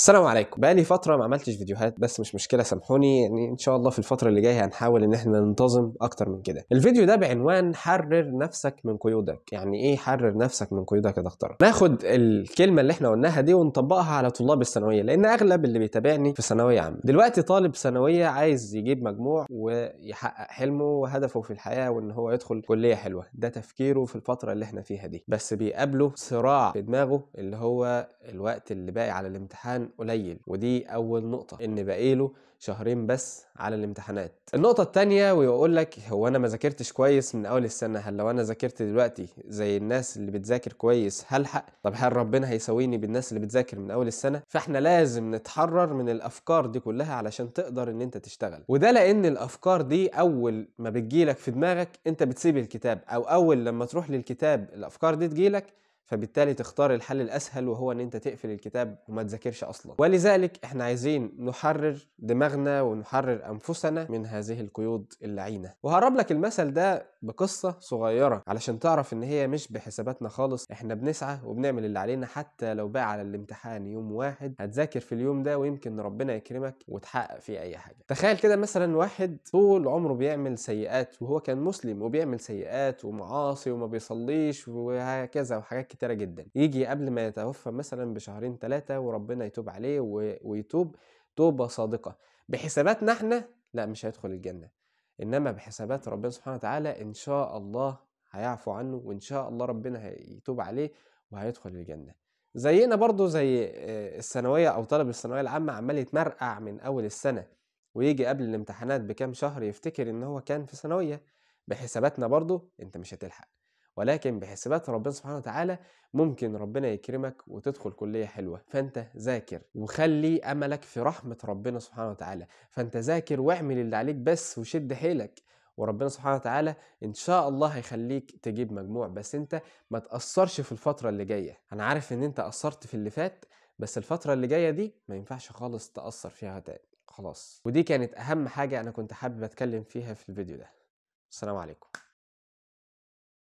السلام عليكم. بقالي فترة ما عملتش فيديوهات، بس مش مشكلة، سامحوني. يعني ان شاء الله في الفترة اللي جاية هنحاول ان احنا ننتظم اكتر من كده. الفيديو ده بعنوان حرر نفسك من قيودك. يعني ايه حرر نفسك من قيودك يا دكتور؟ ناخد الكلمة اللي احنا قلناها دي ونطبقها على طلاب الثانوية، لان اغلب اللي بيتابعني في ثانوية عامة دلوقتي طالب ثانوية عايز يجيب مجموع ويحقق حلمه وهدفه في الحياة وان هو يدخل كلية حلوة. ده تفكيره في الفترة اللي احنا فيها دي، بس بيقابله صراع في دماغه اللي هو الوقت اللي باقي على الامتحان قليل. ودي اول نقطة، ان باقيله شهرين بس على الامتحانات. النقطة التانية، ويقول لك هو انا ما ذاكرتش كويس من اول السنة، هل لو انا ذاكرت دلوقتي زي الناس اللي بتذاكر كويس هلحق؟ طب هل ربنا هيساويني بالناس اللي بتذاكر من اول السنة؟ فاحنا لازم نتحرر من الافكار دي كلها علشان تقدر ان انت تشتغل. وده لان الافكار دي اول ما بتجيلك في دماغك انت بتسيب الكتاب، او اول لما تروح للكتاب الافكار دي تجيلك، فبالتالي تختار الحل الأسهل وهو إن أنت تقفل الكتاب وما تذاكرش أصلا. ولذلك إحنا عايزين نحرر دماغنا ونحرر أنفسنا من هذه القيود اللعينة. وهقرب لك المثل ده بقصة صغيرة علشان تعرف إن هي مش بحساباتنا خالص. إحنا بنسعى وبنعمل اللي علينا، حتى لو بقى على الامتحان يوم واحد هتذاكر في اليوم ده ويمكن ربنا يكرمك وتحقق فيه أي حاجة. تخيل كده مثلا واحد طول عمره بيعمل سيئات، وهو كان مسلم وبيعمل سيئات ومعاصي وما بيصليش وهكذا وحاجات كتيرة جدا. يجي قبل ما يتوفى مثلا بشهرين ثلاثة وربنا يتوب عليه ويتوب توبة صادقة. بحساباتنا احنا لا، مش هيدخل الجنة، انما بحسابات ربنا سبحانه وتعالى ان شاء الله هيعفو عنه، وان شاء الله ربنا هيتوب عليه وهيدخل الجنة. زينا برضو زي الثانوية او طالب الثانوية العامة، عمال يتمرقع من اول السنة ويجي قبل الامتحانات بكام شهر يفتكر ان هو كان في ثانوية. بحساباتنا برضو انت مش هتلحق، ولكن بحسابات ربنا سبحانه وتعالى ممكن ربنا يكرمك وتدخل كلية حلوة. فانت ذاكر وخلي املك في رحمة ربنا سبحانه وتعالى. فانت ذاكر واعمل اللي عليك بس وشد حيلك، وربنا سبحانه وتعالى ان شاء الله هيخليك تجيب مجموع. بس انت ما تأثرش في الفترة اللي جاية. انا عارف ان انت قصرت في اللي فات، بس الفترة اللي جاية دي ما ينفعش خالص تأثر فيها تاني خلاص. ودي كانت اهم حاجة انا كنت حابب اتكلم فيها في الفيديو ده. السلام عليكم.